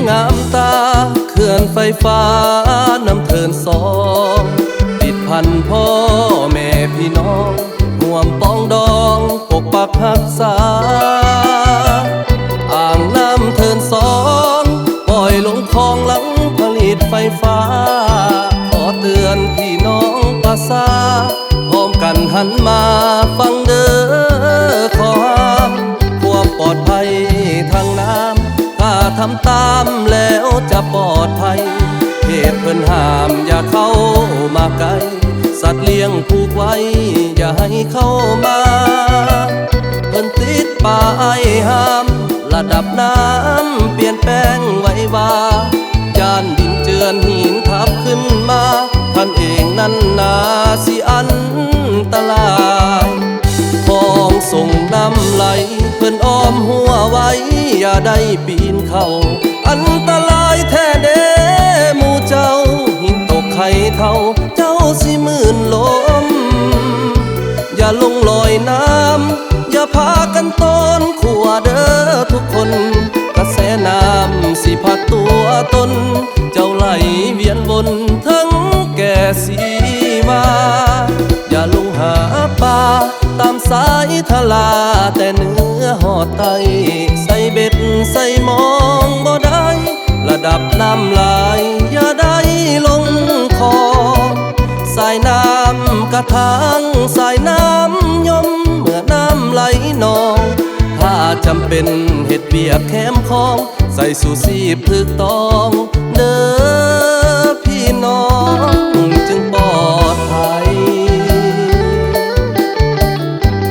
ງາມຕາເຂື່ອນໄຟຟ້ານ້ຳເທີນສອງ ຕິດພັນພໍ່ແມ່ພີ່ນ້ອງ ຮ່ວມປອງດອງປົກປັກຮັກສາ. ອ່າງນ້ຳເທີນສອງ ປ່ອຍລົງຄອງຫຼັງຜະລິດໄຟຟ້າ ຂໍເຕືອນພີ່ນ້ອງປະຊາ ພ້ອມກັນຫັນມາຟັງເດີຂໍ້ຫ້າມ ຄວາມປອດໄພທາງນ້ຳ ຖ້າທຳຕາມແລ້ວຈະປອດໄພ ເຂດເພິ່ນຫ້າມຢ່າເຂົ້າມາໃກ້ ສັດລ້ຽງຜູກໄວ້ຢ່າໃຫ້ເຂົ້າມາ ເພິ່ນຕິດປ້າຍຫ້າມ ລະດັບນ້ຳປ່ຽນແປງໄວວາ ຢ້ານດິນເຈື່ອນຫີນທັບຂຶ້ນມາ ທ່ານເອງນັ້ນນາຊິອັນຕະລາຍ ຄອງສົ່ງນ້ຳໄຫຼ ເພິ່ນອ້ອມຮົ້ວໄວ້ ຢ່າໄດ້ປີນເຂົ້າ ອັນຕະລາຍແທ້ເດ້ໝູ່ເຈົ້າ ຫີນຕົກໄຄເທົາ ເຈົ້າຊິມື່ນລົ້ມ ຢ່າລົງລອຍນ້ຳ ຢ່າພາກັນໂຕນຂົວເດີທຸກຄົນ ກະແສນ້ຳຊິພັດຕົວຕົນ ເຈົ້າໄຫຼວຽນວົນເທິງແກ່ຊີວາ ຢ່າລົງຫາປາຕາມສາຍທະລາ ແຕ່ເໜືອຮອດໃຕ້ ໃສ່ເບັດໃສ່ມອງບໍ່ໄດ້ ລະດັບນ້ຳຫຼາຍຢ່າໄດ້ລົງຄອ ສາຍນ້ຳກະທາງ ສາຍນ້ຳຍົມ ເມື່ອນ້ຳໄຫຼນອງ ຖ້າຈຳເປັນເຮັດວຽກແຄມຄອງ ໃສ່ຊູຊີບຖືກຕ້ອງເດີ